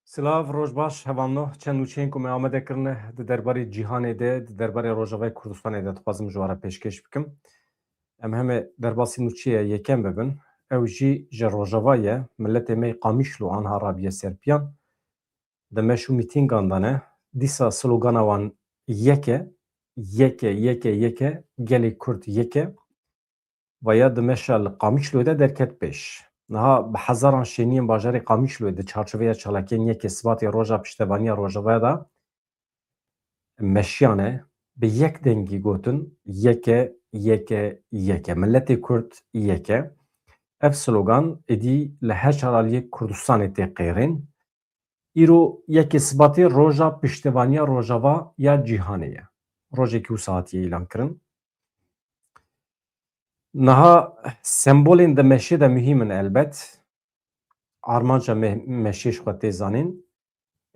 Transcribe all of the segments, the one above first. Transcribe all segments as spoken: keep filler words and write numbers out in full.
Silav, roj baş, hevalno. Çend nûçeyên ku me amade kirine di derbarê cîhanê de, di derbarê Rojavayê Kurdistanê de dixwazim ji we re pêşkêş bikim. Em heme derbasî nûçeya yekem bibin. Ew jî ji Rojava ye. Miletê me yê Qamişlo anha rabiye ser piyan. Di meş û mîtîngan de ne. Dîsa slogana wan yek e, yek e, yek e, yek e, gelê Kurd yek e. Vaya di meşa li Qamişloyê de derket pêş. Niha bi hezaran şêniyên bajarê Qamişloyê di çarçoveya çalakiyên yekê Sibatê roja piştevaniya Rojavayê de meşiyane, bi yek dengî gotin, yek e, yek e, yek e. Miletê Kurd yek e. Ev slogan êdî li her çar aliyê Kurdistanê tê qêrên. Îro yekê Sibatê roja piştevaniya Rojava ya cîhanê ye. Rojekî wisa hatiye îlan kirin. Niha sembolên di meşê de muhîm in elbet. Armanca me-, meşê ji xwe tê zanîn.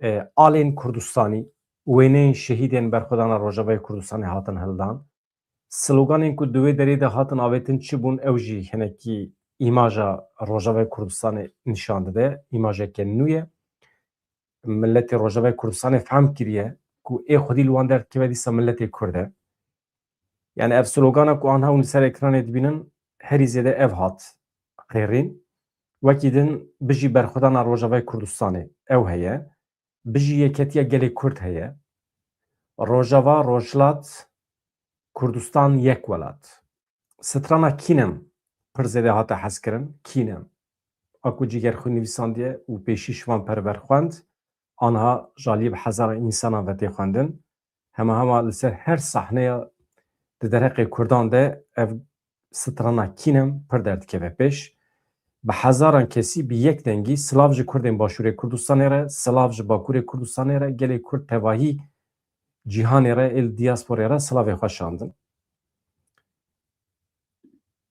E, alên Kurdistanî, wêneyên şehîdên berxwedana Rojavayê Kurdistanê hatin hildan. Sloganên ku di wê derê de hatin avêtin çi bûn, ew jî hinekî îmaja Rojavayê Kurdistanê nîşan dide. Îmajeke nû ye. Miletê Rojavayê Kurdistanê fehm kiriye ku ê xwedî li wan derdikeve dîsa miletê Kurd e. Yani ev slogana ku anha hûn li ser ekranê dibînin, herî zêde ev hat qêrîn. Wekî din, bijî berxwedana Rojavayê Kurdistanê, ew heye. Bijî yeketiya gelê Kurd heye. Rojava, Rojhilat, Kurdistan yek welat. Strana kînem pir zêde hate hezkirin, kînem. A ku cîger xwe nivîsandiye û pêşî şivan perver xwend, anha ji aliyê bi hezaran însanan ve tê xwendin. Hema hema li ser her sahneya di derheqê Kurdan de ev strana kînem pir derdikeve pêş. Bi hezaran kesî bi yek dengî silav ji Kurdên Başûrê Kurdistanê re, silav ji Bakurê Kurdistanê re, gelê Kurd tevahî cîhanê re, ê li diasporê re silavê xwe şandin.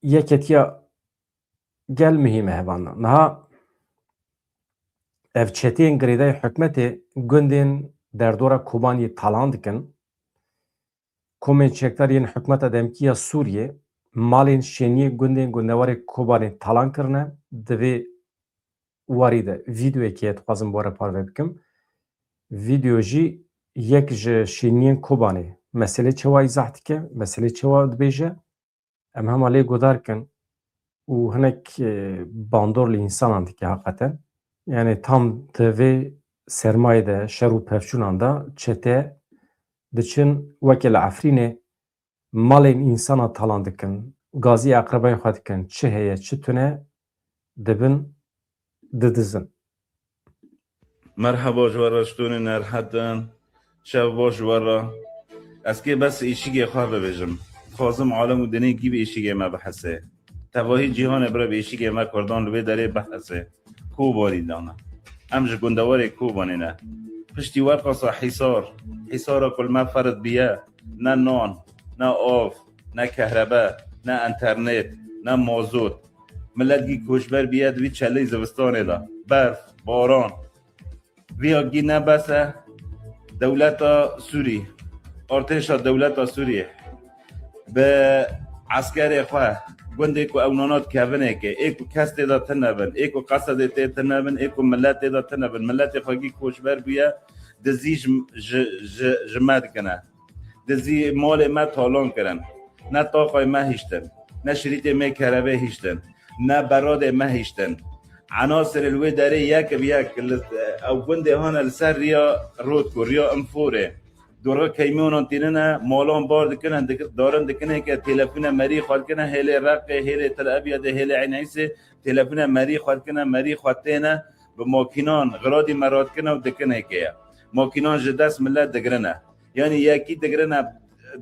Yeketiya gel muhîm e hevalna. Niha ev çeteyên girêdayî hikûmetê gundên derdora Kobaniyê talan dikin. Komên çekdar yên hikûmeta demkî ya Sûriyê malên şêniyê gundên gundewarê Kobanê talan kirine. Di vê warî de vîdeoyekê ye dixwazim bi we re parve bikim. Vîdeo jî yek ji şêniyên Kobanê meselê çawa îzah dike, meselê çawa dibêje. Em hema lê guhdar kin û hinek, e, bandor li însanan dike heqeten. Yani tam di vê sermayê de, şer û pevçûnan de çete diçin weke li Efrînê malên însana talan dikin, gazî eqrebayê xwe dikin, çi heye, çi tune, dibin, didizin. Merheba ji we re, ji Tunê Nerhetin. Şev baş ji we re. Ez kê bes êşîgê xwe bibêjim. Dixwazim alem û dinê gî bi êşîgê me bihese. Tevahî cîhanê bira bi êşîgê me Kurdan li vê derê bihese. Kobanî dane. Em ji gundewarê Kobanê ne. Piştî werqasa Hîsar, Hîsara ku li me ferid biye, ne nan, ne av, ne kehrebe, ne enternet, ne mazot. Milet gî koçber biye di vî çeleyî zivistanê de. Berf, baran. Vîya gî ne bes e, dewleta Sûrî, artêşa dewleta Sûrî bi eskerê xwe, gundê ku ew nana dikevinê ke, ê ku kes tê de tune bin, ê ku Qesedê tê tune bin, ê ku milet tê de tune bin, miletê xwe gî koçber bûye, dizî ji, ji, ji, ji me dikine. Dizî malê me talan kirin. Ne taxay me hiştin. Ne şirîtê me kerebê hiştin. Ne beradê me hiştin. Enasir li wê derê yek bi yek li, ew gundê hane li ser riya Rotko, riya Înforê. Dora keymiyonan tînine, malan bar dikine, dik-, darin dikine ke telefûne merî xwe dikine, hêlê Reqê, hêlê Tel Ebyadê, hêlê Eyn Îsê, telefûne merî xwe dikine, merî xwe têne, bi makînan xiradî me radikine û dikine ke ye. Makînan ji dest milet digrine. Yanî yekî digrine,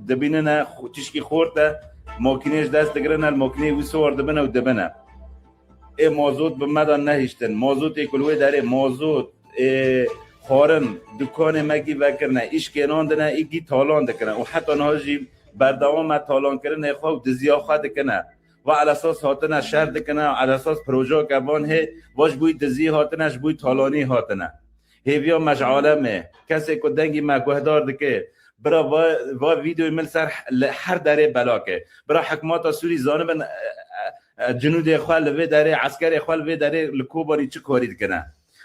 dibînine xu-, tişkî xort e, makînê ji dest digrine, li makînê wî siwar dibine û dibine. Ê mazot bi me de nehiştin. Mazotê ku li wê derê mazot, ê, xwarin, dukanê me gî vekirine, îşkênan dine, î gî talan dikine. Û heta niha jî berdewam e talankirinê xwe û diziya xwe dikine. Va elesas hatine şer dikine, elesas projeyeke van hê, va ji bo dizî hatine, ji bo talanî hatine. Hêviya me ji alemê, kesê ku dengî me guhdar dike, bira va, va vîdeoyê min li ser li her derê belake. Bira hikûmeta Sûrî zanibin, e, e, e, cinûdê xwe li vê derê, eskerê xwe li vê derê li Kobanî çi karî dikine.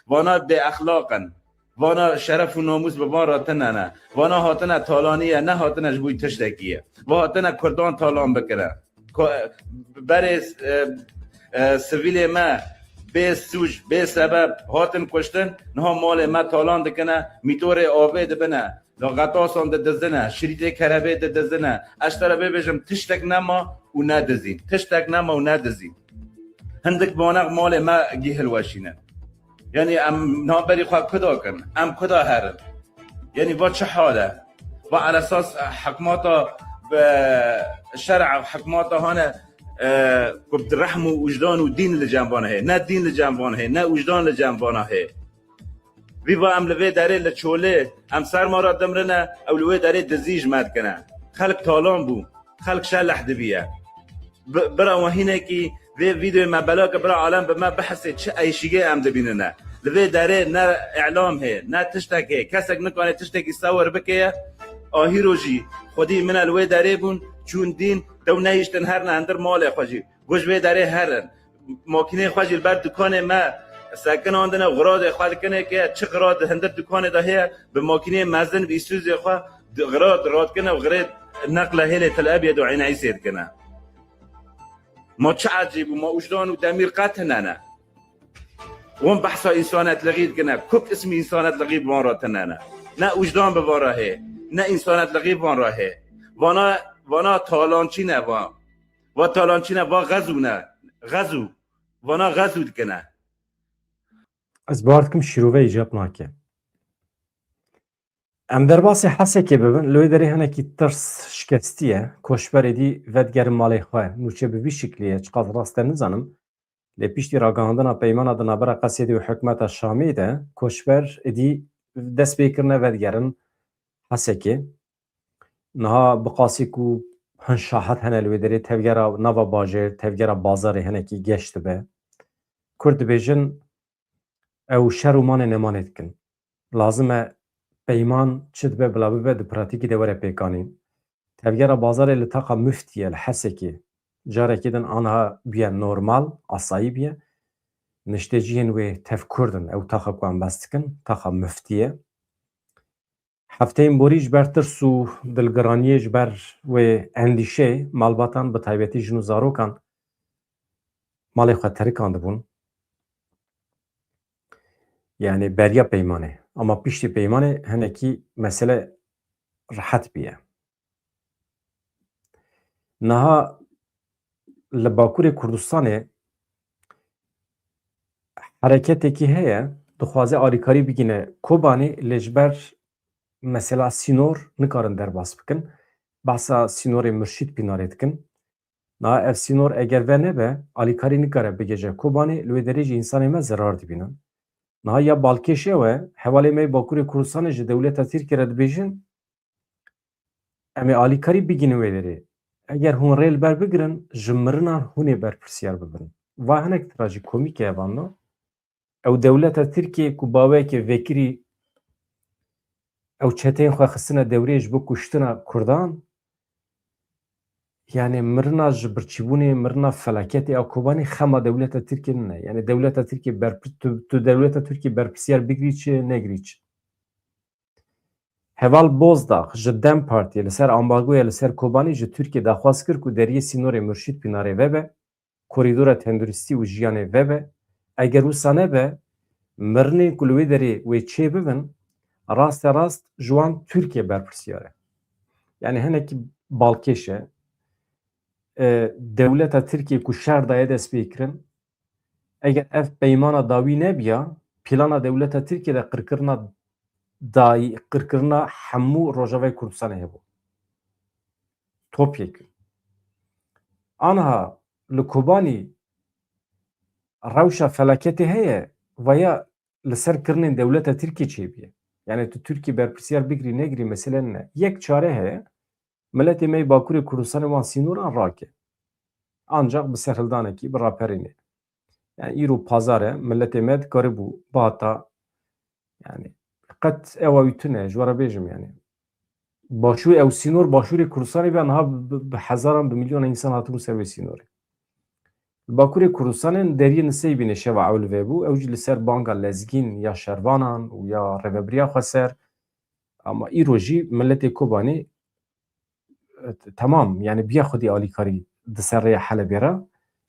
Vana bêexlaq in. Vana şeref û namûs bi van re tine ne. Vana hatine talaniye, ne hatine ji bo tiştekî ye. Va hatine Kurdan talan bikire. Ko-, berê, e, e, sivîlê me bê sûc, bê sebeb hatin kuştin, niha malê me talan dikine, mîtorê avê dibine, li qetasan didizine, şirîtê kerebê didizine. Ez ji te re bê bêjim, tiştek nema û nedizîn. Tiştek nema û nedizîn. Hindik banex malê me gî hilweşîne. Yanî em naberî xwe kuda kin, em kuda herin. Yanî va çi hal e? Va elesas hikmata bi şer'a hikmata hane, e, ku bi rehm û wijdan û dîn li cem van heye. Ne dîn li cem van heye, ne wijdan li cem van heye. Vî va em li vê derê li çolê, em serma re dimrine, ew li wê derê dizî ji me dikine. Xelk talan bû, xelk şeleh dibiye. Bi-, bira wehînekî vê vîdeoyê me belake, bira alem bi me bihesê çi eyşîgê em dibînine. Li vê derê ne îlam hê, ne tiştek hê, kesek nikane tiştekî sewir bikeye. Ahîro jî xwedî min e li wê derê bûn, çûn dîn, tew nehiştin herine hindir malê xwe jî. Got ji vê derê herin. Makîneyê xwe jî li ber dukanê me sekinandine, xiradê xwe dikine ke çi xirad hindir dukanê de heye, bi makîneyê mezin, bi Îsûzê xwe di-, xirad radikine û xirê neqle hêlê Tel Ebyed û Eyn Îsê dikine. Ma çi ecîb û ma ûjdan û demîr qet hine ne? Wan behsa însanetlixî dikine. Kuk ismî însanetlixî bi van re tine ne. Ne ûjdan bi van re hê, ne însanetlixî bi van re hê. Vana, vana talançî ne van. Va talançî ne, va xezû ne. Xezû. Vana xezû dikine. Ez bawer dikim şîrove îcab nake. Em derbasê Hesekê bibin, li wê derê hinekî tirs, şikestî ye. Koçber êdî vedigerin malê xwe. Nûçe bi vî şiklî ye, çiqas rast e nizanim. Lê piştî ragihandina peymana di navbera Qesedê û hikûmeta Şamê de, koçber êdî dest pê kirine vedigerin Hesekê. Niha bi qasî ku hin şahet hene li wê derê, tevgera nava bajêr, tevgera bazarê hinekî geş dibe. Kurd dibêjin, ew şer û manê nemanê dikin. Lazim e peyman çi dibe bila bibe, di pratîkî de were pêkanîn. Tevgera bazarê li taxa Miftî ye, li Hesekê. Carekê din aniha bûye normal, asayî bûye. Nişteciyên wê tev Kurd in, ew taxa ku em behs dikin, taxa Miftî ye. Hefteyên borî ji ber tirs û dilgiraniyê, ji ber wê endîşeyê, malbatan, bi taybetî jin û zarokan malê xwe terikandibûn. Yani beriya peymanê. Ama piştî peymanê hinekî mesele rehet bûye. Niha li Bakurê Kurdistanê hereketekî heye, dixwaze alîkarî bigîne Kobanê, lê ji ber mesela sînor nikarin derbas bikin. Behsa sînorê Murşîd Pînarê dikin. Niha ev sînor eger venebe, alîkarî nikare bigihêje Kobanê, li wê derê jî însanê me zerar dibînin. Niha ya balkêş ew e, hevalê me yê Bakurê Kurdistanê ji dewleta Tirkiyê re dibêjin, em ê alîkarî bigihînin wê derê. Eger hûn rê li ber bigirin, ji mirinan hûn ê berpirsiyar bibin. Va hinek trajikomîk e evan no. Ew dewleta Tirkiyê ku baweyeke vekirî ew çeteyên xwe xistine dewrê ji bo kuştina Kurdan, yani mirina ji birçîbûnê, mirina felaketê a Kobanê xema dewleta Tirkiyê nine. Yani dewleta Tirkiyê berpir-, tu, tu dewleta Tirkiyê berpirsiyar bigirî çi, negirî çi. Heval Bozdag ji DEM Partiyê li ser ambargoya li ser Kobanê ji Tirkiyê daxwaz kir ku deriyê sînorê Murşîd Pînarê vebe, korîdora tenduristî û jiyanê vebe. Eger wisa nebe, mirinên ku li wê derê wê çêbibin, raste rast ji wan Tirkiye berpirsiyar e. Yani hinekî balkêş e. E, dewleta Tirkiye ku şer daye destpêkirin, eger ev peymana dawî nebiya, plana dewleta Tirkiye de qirkirina dayî, qirkirina hemû Rojavayê Kurdistanê hebû. Topyekûn. Aniha li Kobanî rewşa felaketê heye, vaya li ser kirinên dewleta Tirkiyê çêbûye. Yani tu Tirkiyê berpirsiyar bigirî negirî mesele nine. Yek çare heye, miletê me yê Bakurê Kurdistanê wan sînoran rake. Ancak bi serhildanekî, bi raperînê. Yani îro pazar e, miletê me dikaribû bata, yani qet ewa wî tune, ji we re bêjim yani. Başûr, ew sînor başûrê Kurdistanê be, niha bi, bi, bi hezaran, bi milyonan însan hatibû ser wê sînorê. Li Bakurê Kurdistanê deriyê Niseybînê şeva ew li vê bû. Ew jî li ser banga lezgîn ya şervanan û ya rêvebiriya xweser. Ama îro jî miletê Kobanê, e, temam, yani biya xwedî alîkarî di ser rêya Helebê re,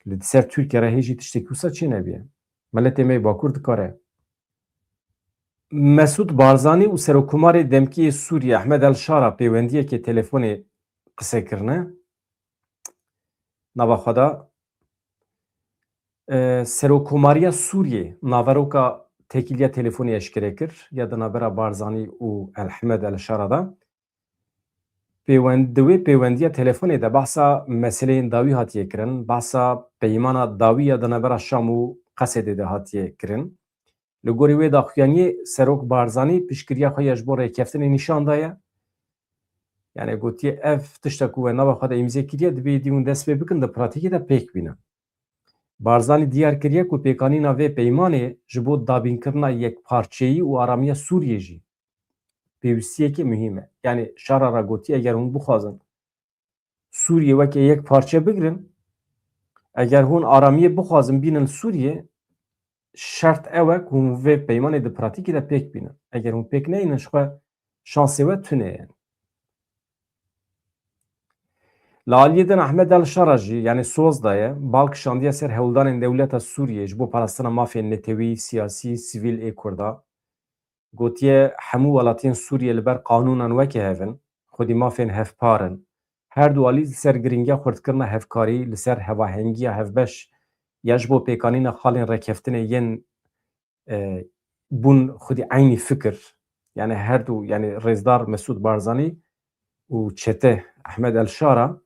li di ser Tirkiye re hê jî tiştekî wisa çê nebiye. Miletê me yê Bakur dikare. Mesûd Barzanî û Serokkomarê demkî yê Sûriyê Ehmed El Şara pêwendiyekê telefonê qise kirine. Nava xwe da, e, Serokkomariya Sûriyê naveroka têkiliya telefonê eşkere kir ya di navbera Barzanî û Ehmed El Şara de. Pêwend-, di wê pêwendiya telefonê de behsa meseleyên dawî hatiye kirin, behsa peymana dawî ya di navbera Şam û Qesedê de hatiye kirin. Li gorî wê daxuyaniyê Serok Barzanî piştgiriya xwe ya ji bo rêkeftinê nîşan daye. Yani gotiye, ev tişta ku we nava xwe de îmze kiriye, divê dî hûn dest pê bikin, di pratîkê de pêk bînin. Barzanî diyar kiriye ku pêkanîna vê peymanê ji bo dabînkirina yekparçeyî û aramiya Sûriyê jî pêwîstiyeke muhîm e. Yani Şara re gotiye, eger hûn bixwazin Sûriyê weke yek parçe bigirin, eger hûn aramiyê bixwazin bînin Sûriyê, şert ew e ku hûn vê peymanê di pratîkê de pêk bînin. Eger hûn pêk neynin, ji xwe şansê we tune ye. Li aliyê din Ehmed El Şara jî, yani soz daye, bal kişandiye ser hewldanên dewleta Sûriyê ji bo parastina mafên netewî, siyasî, sivîl ê Kurda. Gotiye, hemû welatiyên Sûriyê li ber qanûnan weke hev in, xwedî mafên hevpar in. Her du alî li ser girîngiya xurtkirina hevkarî, li ser hevahengiya hevbeş ya ji bo pêkanîna xalên rêkeftinê yên, e, bûn xwedî eynî fikir. Yani her du, yani rêzdar Mesûd Barzanî û çete Ehmed El Şara,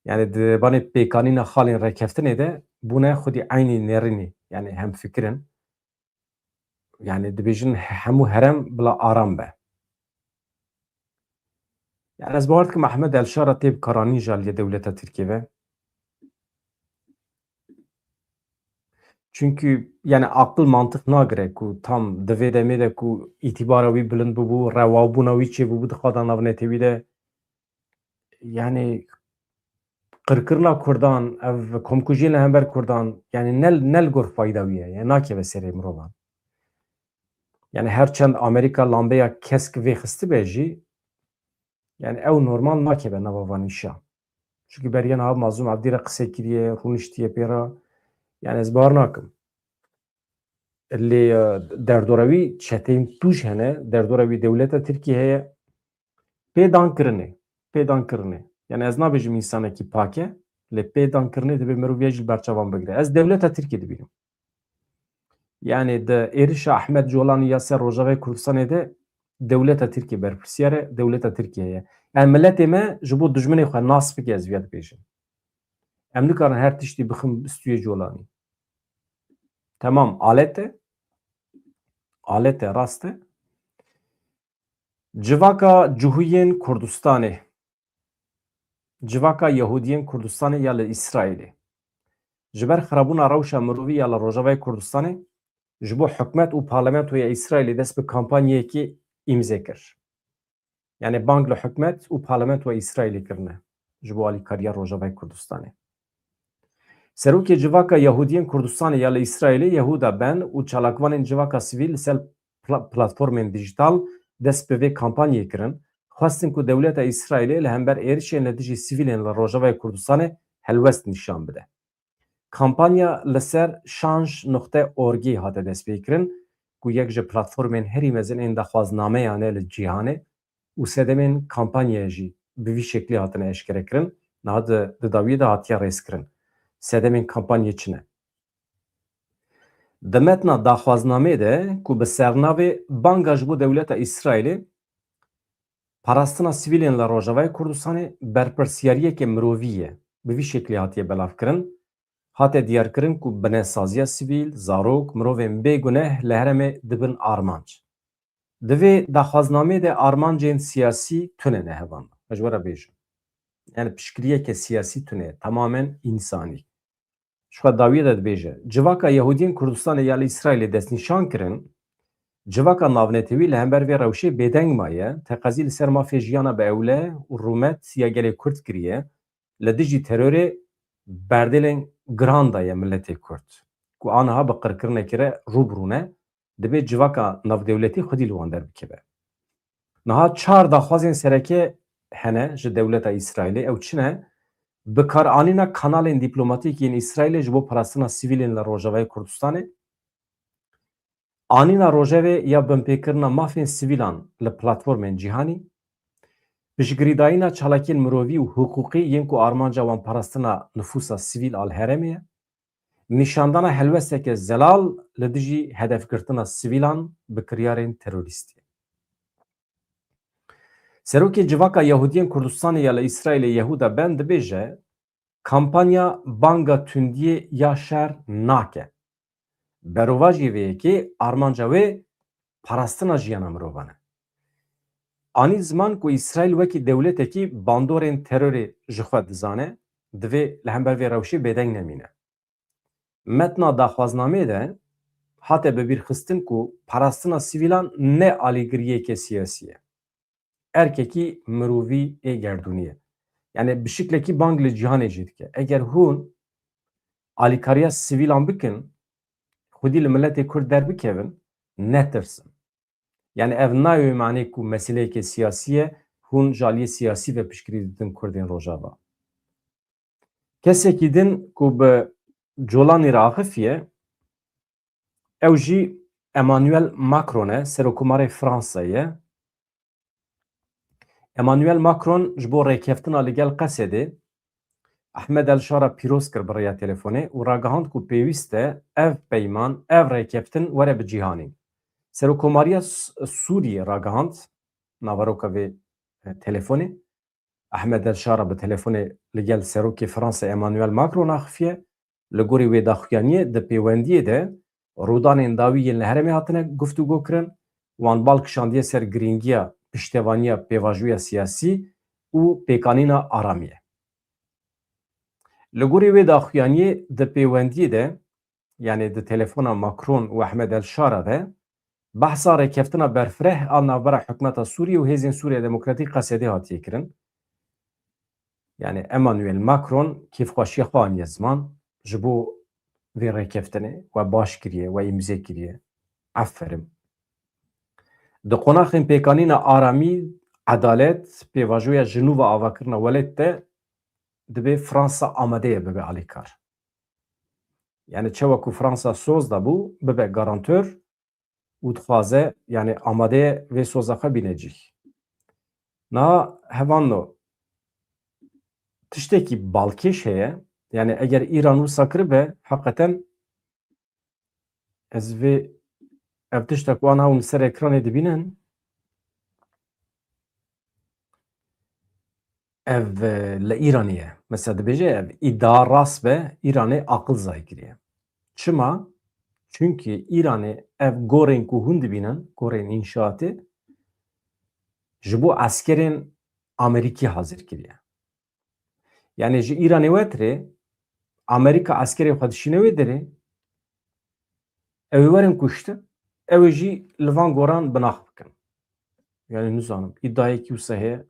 yani di banê pêkanîna xalên rêkeftinê de bûne xwedî eynî nêrînî, yani hemfikir in. Yani dibêjin he-, hemû herem bila aram be. Yani ez bawer dikim Ehmed El Şara tê bi karanîn ji aliyê dewleta Tirkiyê ve. Çünkü yani aqil mantiq nagire ku tam di vê demê de ku îtîbara wî bilind bûbû, rewabûna wî çêbûbû di xweda navnetewî de, yani qirkirina Kurdan, ev komkujiyên li hember Kurdan, yani ne, ne li gor fayda wî ye, yani nakeve serê mirovan. Yani her çend Amerîka lambeya kesk vêxistibe jî, yani ew normal nakeve nava van îşa. Çünkü beriya niha Mazlûm Ebdî re qise kiriye, rûniştiye pê re. Yani ez bawer nakim. Lê, e, derdora wî çeteyên tûj hene, derdora wî dewleta Tirkiyê heye. Pê dan kirinê, pê dan kirinê. Yani ez nabêjim însanekî pak e, lê pê dan kirinê divê miroviya jî li ber çavan bigire. Ez dewleta Tirkiyê dibînim. Yani di êrişa Ehmed Colanî ya ser Rojavayê Kurdistanê de dewleta Tirkiyê berpirsiyar e, dewleta Tirkiyê ye. Yani miletê me ji bo dijminê xwe nas bike, ez viya dibêjim. Em nikarin her tiştî bixin stûyê Colanî. Temam, alet e. Alet e, rast e. Civaka Cihûyên Kurdistanê. Civaka Yehûdiyên Kurdistanê ya li Îsraîlê. Ji ber xirabûna rewşa mirovî ya li Rojavayê Kurdistanê, ji bo hikûmet û parlamentoya Îsraîlê dest bi kampanyayekê îmze kir. Yani bang li hikûmet û parlamentoya Îsraîlê kirine ji bo alîkariya Rojavayê Kurdistanê. Serokê Civaka Yehûdiyên Kurdistanê ya li Îsraîlê, Yehuda Ben, û çalakvanên civaka sivîl li ser pla-, platformên dîjîtal dest bi vê kampanyê kirin, xwestin ku dewleta Îsraîlê li hember êrişên li dijî sivîlên li Rojavayê Kurdistanê helwest nîşan bide. Kampanya li ser şanj nuqte orgê hate destpêkirin, ku yek ji platformên herî mezin ên daxwaznameyan e li cîhanê û sedemên kampanyayê jî bi vî şeklî hatine eşkerekirin. Niha di, di dawiyê de hatiye rêzkirin. Sedemên kampanyê çi ne? Di metna daxwaznameyê de ku bi sernavê Banga ji bo dewleta Îsraîlê, parastina sivîlên li Rojavayê Kurdistanê berpirsiyariyeke mirovî ye, bi vî şeklî hatiye belavkirin. Hate diyarkirin ku binesaziya sivîl, zarok, mirovên bêguneh li herêmê dibin armanc. Di vê daxwaznameyê de armancên siyasî tune ne, hevalno. Ez ji we re bêjim. Yani piştgiriyeke siyasî tune ye, tamamen însanî. Ji xwe dawiyê de dibêje, Civaka Yehûdiyên Kurdistanê ya li Îsraîlê destnîşan kirin, civaka navnetewî li hember vê rewşê bêdeng maye, teqezî li ser mafê jiyana bi ewle û rûmet ya gelê Kurd kiriye, li dijî terorê berdêlên giran daye miletê Kurd, ku aniha bi qirkirinekê re rû bi rû ne, dibê civaka navdewletî xwedî li wan derbikeve. Niha çar daxwazên sereke hene ji dewleta Îsraîlê, ew çi ne? Bikaranîna kanalên dîplomatîk yên Îsraîlê ji bo parastina sivîlên li Rojavayê Kurdistanê, anîna rojevê ya binpêkirina mafên sivîlan li platformên cîhanî, piştgirîdayîna çalakiyên mirovî û hiqûqî yên ku armanca wan parastina nifûsa sivîl a li herêmê ye, nîşandana helwesteke zelal li dijî hedefgirtina sivîlan bi kiryarên terorîstî. Serokê Civaka Yehudiyên Kurdistanê ya li Îsraîlê Yehuda Ben dibêje, kampanya banga tundiyê ya şer nake. Berovajê vê yekê armanca wê parastina jiyana mirovan e. Anî ziman ku Îsraîl wekî dewletekî bandorên terorê ji xwe dizane, divê li hember vê rewşê bêdeng nemîne. Metna daxwaznameyê de hate bibîrxistin ku parastina sivîlan ne alîgiriyeke siyasî ye. Erkekî mirovî ê gerdûnî ye. Yani bi şiklekî bang li cîhanê jî dike. Eger hûn alîkariya sivîlan bikin, xwedî li miletê Kurd derbikevin, netirsin. Yani ev nayê manê ku meseleyeke siyasî ye, hûn ji aliyê siyasî ve piştgirî didin Kurdên Rojava. Kesekî din ku bi colanî re axifiye, ew jî Emmanuel Macron e, Serokkomarê Fransayê ye. Emmanuel Macron ji bo rêkeftina li gel Qesedê Ahmed El Şara pîroz kir bi rêya telefonê û ragihand ku pêwîst e ev peyman, ev rêkeftin were bi cîhanî. Serokkomariya S-, Sûriyê ragihand naveroka vê, e, telefonê. Ahmed El Şara bi telefonê li gel Serokê Fransa Emmanuel Macron axifiye. Li gorî wê daxuyaniyê di pêwendiyê de rûdanên dawî yên li herêmê hatine guftûgo kirin, wan bal kişandiye ser girîngiya piştevaniya pêvajoya siyasî û pêkanîna aramiyê. Li gorî wê daxuyaniyê di pêwendiyê de, yani di telefona Macron û Ahmed El Şara de, behsa rêkeftina berfireh a navbera hikûmeta Sûriyê û Hêzên Sûriya Demokratîk Qesedê hatiye kirin. Yani Emmanuel Macron kêfxweşiya xwe aniye ziman, ji bo vê rêkeftinê we baş kiriye, we îmze kiriye. Aferin. Di qonaxên pêkanîna aramî, edalet, pêvajoya Jinûva avakirina welêt de dibê Fransa amade ye bibe alîkar. Yani çawa ku Fransa soz de bû, bibe garantor û dixwaze, yani amade ye vê soza xwe bîne cih. Niha hevalno, tiştekî balkêş heye, yani eger Îran wisa kiribe, heqeten ez vê, ev tişta ku aniha hûn li ser ekranê dibînin, ev, e, li Îranê ye. Mesela dibêje ev îdia rast be, Îranê aqil zay kiriye. Çima? Çunkî Îranê ev gorên ku hûn dibînin, gorên înşaatê, ji bo eskerên Amerîkî hazir kiriye. Yani ji Îranê wetirê, Amerîka eskerê xwe dişîne wê derê, ew ê werin kuştin, ew ê jî li van goran binax bikin. Yani nizanim, îdiayekî wisa heye.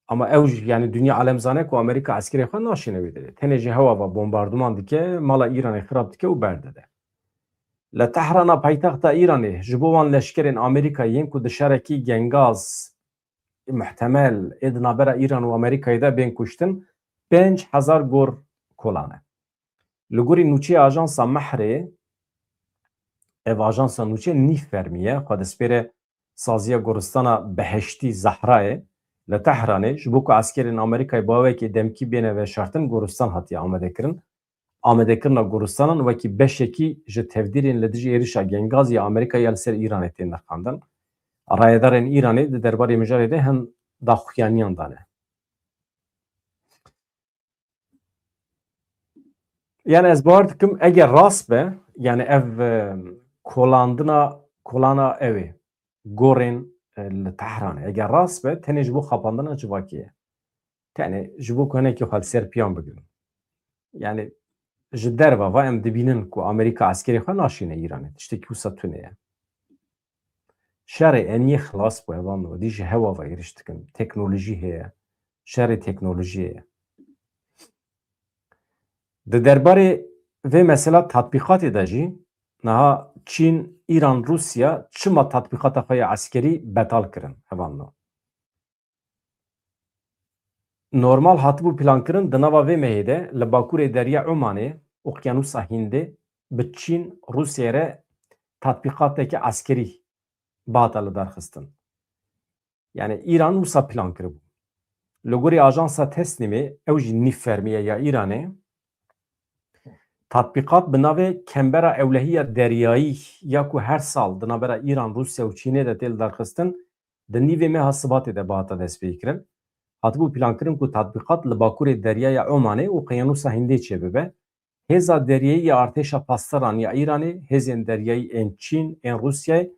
Ama ew jî, yani dinya alem zane ku Amerîka eskerê xwe naşîne wê derê. Tenê ji hewa ve bombarduman dike, mala Îranê xirab dike û berdide. Li Tehrana paytexta Îranê ji bo wan leşkerên Amerîka yên ku di şerekî gengaz muhtemel ê di navbera Îran û Amerîkayê de bên kuştin, pênc hezar gor kolan e. Li gorî nûçeya ajansa Mehrê, ev ajansa nûçe nîv fermî ye, xwe dispêre saziya goristana Beheştî Zehrayê li Tehranê, ji bo ku eskerên Amerîkayê bi awekê demkî bêne veşartin, goristan hatiye amadekirin. Amadekirina goristanan wekî beşekî ji tevdîrên li dijî êrişa gengazî ya Amerîkayê ya li ser Îranê tên nirxandin. Rayedarên Îranê di derbarê mijarê de hin daxuyaniyan dane. Yani ez bawer dikim, eger rast be, yani ev, e, kolandina, kolana ew ê, gorên, e, li Tehranê, eger rast be, tenê ji bo xapandina civakê ye. Tenê ji bo ku hinekî xwe li ser piyan bigirin. Yani ji derve ve em dibînin ku Amerîka eskerê xwe naşîne Îranê. Tiştekî wisa tune ye. Şerê eniyê xilas bû, hevalno, dî ji hewa ve êriş dikin. Teknolojî heye. Şerê teknolojiyê ye. Di derbarê vê mesela tatbîqatê de jî niha Çîn, Îran, Rûsya çima tatbîqata xwe ya eskerî betal kirin? Hevalno. Normal hatibû plankirin di nava vê mehê de li bakurê Derya Omanê, Okyanusa Hindê, bi Çîn, Rûsyayê re tatbîqateke eskerî bihata lidarxistin. Yani Îran wisa plan kiribû. Li gorî ajansa Tesnîmê, ew jî nîvfermî ye ya Îranê, tatbîqat bi navê Kembera Ewlehiya Deryayî ya ku her sal di navbera Îran, Rûsya û Çînê de tê lidarxistin, di nîvê meha Sibatê de bihata destpêkirin. Hatibû plankirin ku tatbîqat li bakurê Deryaya Omanê û Qeyanusa Hindê çêbibe. Hêza deryayî ya Artêşa Pasdaran ya Îranê, hêzên deryayî ên Çîn, ên Rûsyayê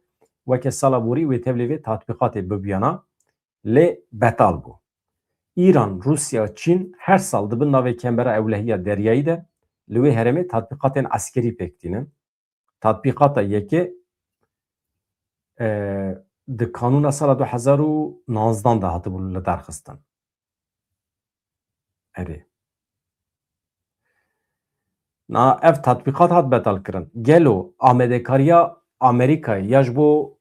weke sala borî wê tevlî vê tatbîqatê bibiyana, lê betal bû. Îran, Rûsya, Çîn her sal di bin navê Kembera Ewlehiya Deryayî de li wê herêmê tatbîqatên eskerî pêk tînin. Tatbîqata yekê, e, di kanûna sala du hezar û nozdan de hatibû lidarxistin. Erê. Na ev tatbîqat hat betal kirin. Gelo amadekariya Amerîkayê ya ji bo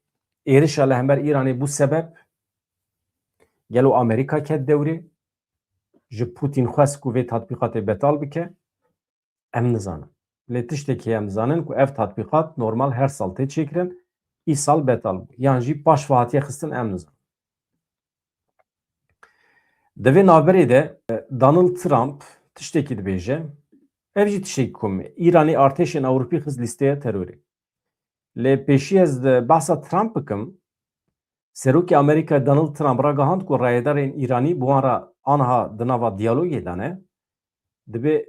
êrişa li hember Îranê bû sebeb? Gelo Amerîka ket dewrê? Ji Putin xwest ku vê tatbîqatê betal bike? Em nizanin. Lê tiştekî em dizanin ku ev tatbîqat normal her sal tê çêkirin, îsal betal bû. Yan jî paş ve hatiye xistin, em nizanin. Di vê navberê de, e, Donald Trump tiştekî dibêje, ev jî tiştekî komî ye. Îranê artêşên Ewropî xist lîsteya terorê. Lê pêşî ez di behsa Trump bikim, Serokê Amerîka Donald Trump ragihand ku rayedarên Îranî bi wan re aniha di nava diyalogê de ne. Dibê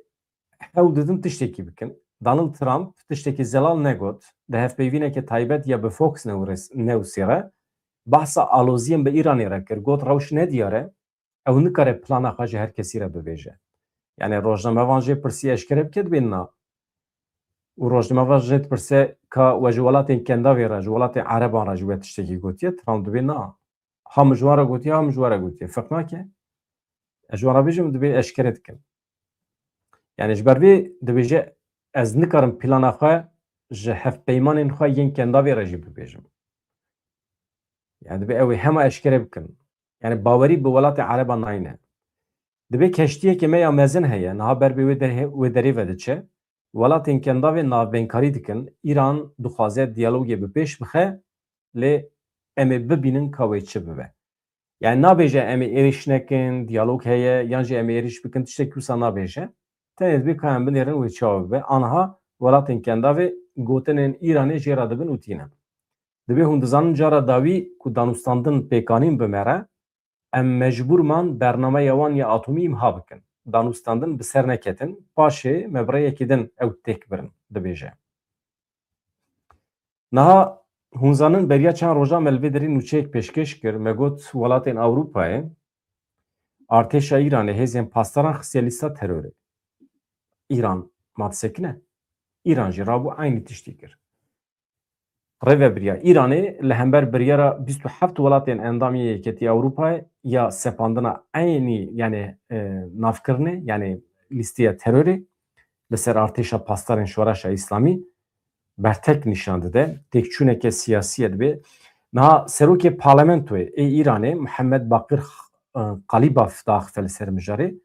hewl didin tiştekî bikin. Donald Trump tiştekî zelal negot. Di hevpeyvîneke taybet ya bi Fox News, Newsê re behsa aloziyên bi Îranê re kir. Got, rewş nediyar e. Ew nikare plana xwe ji her kesî re bibêje. Yani rojnamevan jê pirsî eşkere bike, dibê na. Û rojnamevan jê dipirse, ka we ji welatên Kendavê re, ji welatên Ereban re ji we tiştekî gotiye? Trump dibê na. Ha min ji wan re gotiye, ha min ji we re gotiye. Ferq nake. Ez ji wan re bêjim, dibê eşkere dikim. Yani ji ber vê dibêje, ez nikarim plana xwe ji hevpeymanên xwe yên Kendavê re jî bibêjim. Yani dibê ew ê hema eşkere bikin. Yani bawerî bi welatê Ereban nayne. Dibê keştiyeke me ya mezin heye, niha ber bi wê derê, wê derê ve diçe. Welatên Kendavê navbênkarî dikin, Îran dixwaze diyalogê bi pêş bixe, lê em ê bibînin ka wê çi bibe. Yani nabêje em ê êrîş nekin, diyalog heye, yan jî em ê êrîş bikin, tiştekî wisa nabêje. Tenê dibê ka em binêrin wê çawa bibe. Aniha welatên Kendavê gotinên Îranê jê re dibin û tînin. Dibê hûn dizanin cara dawî ku danûstandin pêkanîn bi me re, em mecbûr man bernameya wan ya atomî îmha bikin. Danûstandin bi ser neketin, paşê me bi rêyekî din ew têk birin, dibêje. Niha hûn zanin beriya çend rojan me li vê derê nûçeyek pêşkêş kir, me got welatên Ewropayê artêşa Îranê, hêzên pasdaran xistiye lîsta terorê. Îran ma disekine? Îran jî rabû eynî tiştî kir. Rêvebiriya Îranê li hember biryara bîst û heft welatên endam yê Yeketî Ewropayê ya sepandina eynî, yani, e, navkirinê, yani lîsteya terorê li ser artêşa pasdarên Şoreşa Îslamî bertek nîşan dide. Têkçûneke siyasî ye dibê. Niha serokê parlamentoyê ê Îranê Mihemed Baqir, e, Qalîbaf daxife li ser mijarê.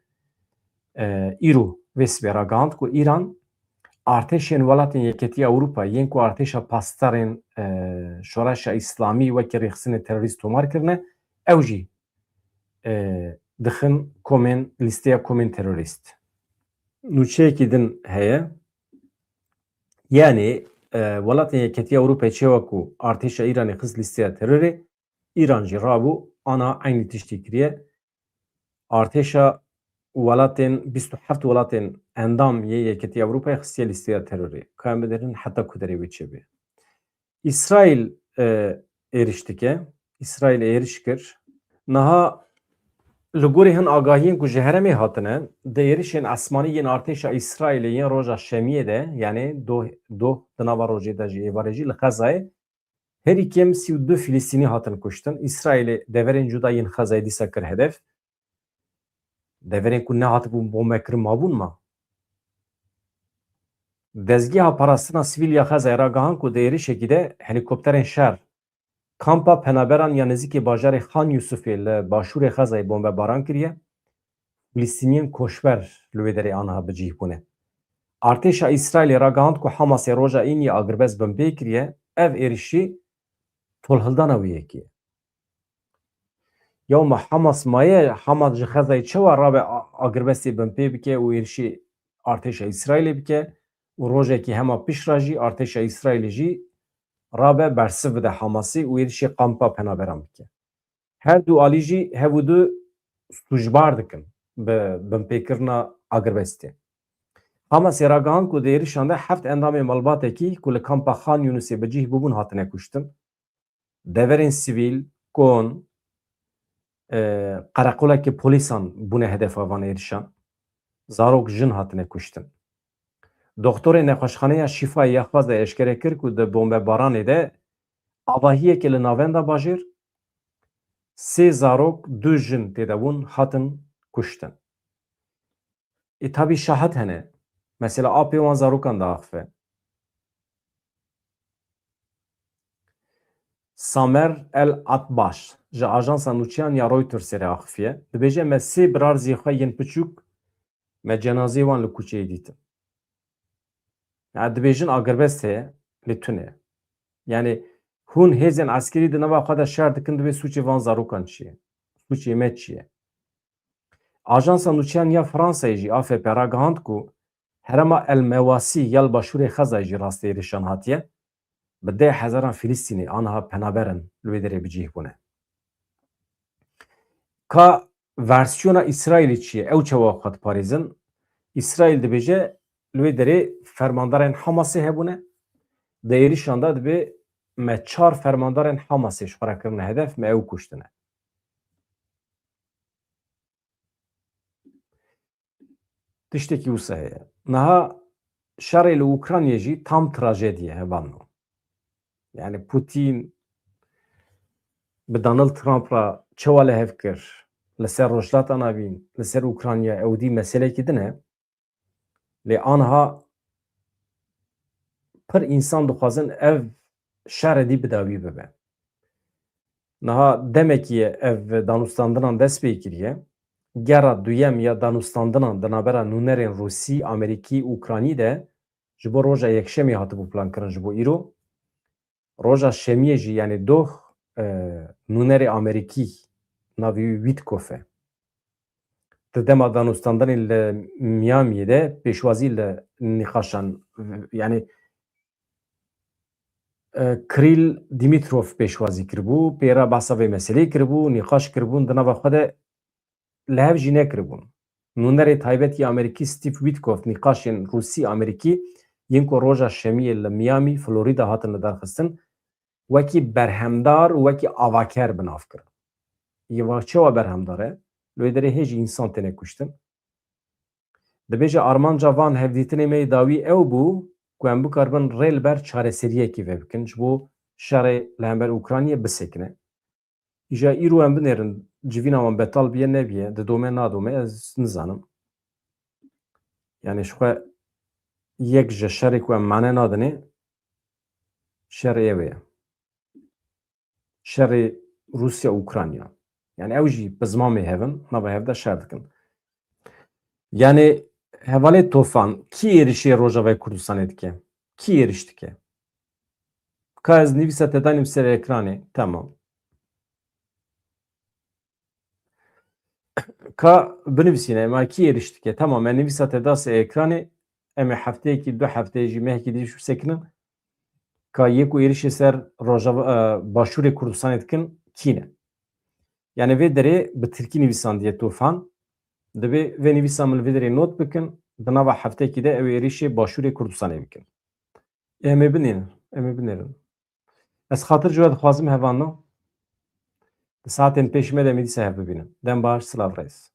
E, îro vê sibê ragihand ku Îran artêşên welatên Yeketî Ewropa yên ku artêşa pasdarên, e, Şoreşa Îslamî wekî rêxistinê terorîst tomar kirine, ew jî, e, dixin komên, lîsteya komên terorîst. Nûçeyekî din heye. Yani, e, welatên Yeketî Ewropayê çêwa ku artêşa Îranê xist lîsteya terorê, Îran jî rabû ana eynî tiştî kiriye. Artêşa welatên, bîst û heft welatên endam yê Yeketî Ewropayê xistiye lîsteya terorê. Ka em biderin heta ku derê wê çêbe. Îsraîl, e, êriş dike. Îsraîl êriş kir. Niha li gorî hin agahiyên ku ji herêmê hatine, di êrişên esmanî yên artêşa Îsraîlê yên roja şemiyê de, yani doh, doh di nava rojê de jî, êvarê jî li Xezayê, herî kêm sî û du Filistînî hatin kuştin. Îsraîlê deverên cuda yên Xezayê dîsa kir hedef. Deverên ku nehatibûn bombekirin mabûn ma. Dezgeha Parastina Sivîl ya Xezayê ragihand ku di êrişekî de helîkopterên şer kampa penaberan ya nêzîkî bajarê Xan Yûsifê li başûrê Xezayê bombebaran kiriye. Filistîniyên koçber li wê derê aniha bi cih bûne. Artêşa Îsraîlê ragihand ku Hamasê roja Îniyê agirbest binpê kiriye. Ev êrişî tolhildana wê yekê ye. Ya ma Hamas maye, Hamas ji Xezayê çawa rabe a-, agirbestê binpê bike û êrişî artêşa Îsraîlê bike û rojekî hema pişt re jî artêşa Îsraîlê jî rabe bersiv bide Hamasê û êrişî kampa penaberan bike. Her du alî jî hev û du sûcbar dikin bi binpêkirina agirbestê. Hamasê ragihand ku di êrişan de heft endamê malbatekî ku li kampa Xan Yûnisê bi cih bûbûn hatine kuştin. Deverên sivîl, kon, e, qereqolekî polîsan bûne hedefa van êrişan. Zarok, jin hatine kuştin. Doktorê nexweşxaneya Şîfayê ya Xezayê eşkere kir ku di bombebaranê de avahiyekê li navenda bajêr sê zarok, du jin tê de bûn, hatin kuştin. Ê tabî şahid hene. Mesela apê wan zarokan diaxife. Samer El Atbaş ji ajansa nûçeyan ya Reutersê re axifiye. Dibêje, me sê birarzî xwe yên piçûk, me cenazeyê wan li kuçeyê dîtin. Ya dibêjin agirbest heye, lê tune ye. Yani hûn hêzên eskerî di nava xwe de şer dikin, divê sûcê van zarokan çi ye? Sûcê me çi ye? Ajansa nûçeyan ya Fransayê jî, A F P, ragihand ku herêma El Mewasî ya li başûrê Xezayê jî rastî êrişan hatiye. Bi deh hezaran Filistînî aniha penaber in li wê derê bi cih bûne. Ka versiyona Îsraîlê çi ye? Ew çawa xwe diparêzin? Îsraîl dibêje, li wê derê fermandarên Hamasê hebûne. Di êrişan de dibê me çar fermandarên Hamasê ji xwe re kirine hedef, me ew kuştine. Tiştekî wisa heye. Niha şerê li Ukraynayê jî tam trajedî ye, hevalno. Yani Putin bi Donald Trump re çawa li hev kir, li ser Rojhilata Navîn, li ser Ukrayna, ew dî meselekî din e. Lê aniha pir însan dixwazin ev şer êdî bi dawî bibe. Niha demekî ye ev danûstandinan dest pê kiriye. Gera duyem ya danûstandinan di navbera nûnerên Rûsî, Amerîkî û Ukranî de ji bo roja Yekşemê hatibû plankirin ji bo îro. Roja Şemiyê jî, yanî doh, e, nûnerê Amerîkî, navê wî Witkoff e. Di dema danûstandanê li Miamiyê de pêşwazî li nîqaşan, yanî, e, Kirill Dimitrov pêşwazî kiribû, pê re behsa vê meseleyê kiribû, nîqaş kiribûn, di nava xwe de li hev jî nekiribûn. Nûnerê taybet yê Amerîkî Steve Witkoff nîqaşên Rûsî-Amerîkî yên ku roja Şemiyê li Miami, Florida hatin lidarxistin, wekî berhemdar û wekî avaker bi nav kirin. Yê va çawa berhemdar e? Li wê derê hê jî însan têne kuştin. Dibêje, armanca van hevdîtinê me yê dawî ew bû ku em bikaribin rê li ber çareseriyekî vebikin, ji bo şerê li hember Ukraynayê bisekine. Îja îro em binêrin, civîna wan betal biye nebiye, didome nadome, ez nizanim. Yani ji xwe yek ji şerê ku em mane nadinê, şerê ew ye. Şerê Rûsya û Ukrayna. Yani ew jî bi ziman bê hev in, nava hev de şer dikin. Yani hevalê Tofan, kî êrişê Rojavayê Kurdistanê dike? Kî êriş dike? Ka ez nivîsa te danîm ser ekranê. Tamam. Ka binivîsîne, ma kî êriş dike? Tamam, me nivîsa te da ser ekranê. Em ê hefteyekî, du hefteyê jî, mehekî dî jî sekinin. Ka yê ku êrişê ser Rojava, e, Başûrê Kurdistanê dikin, kî ne? Yani vê derê bi tirkî nivîsandiye Tofan. Divê vê nivîsa min li vê derê not bikin. Di nava hefteyekî de ew ê êrişê Başûrê Kurdistanê bikin. Em ê binêrin, em ê binêrin. Ez xatir ji we dixwazim, hevalno. Di saetên pêşî me de em ê dîsa hev bibînin. Dem baş, silav, rêz.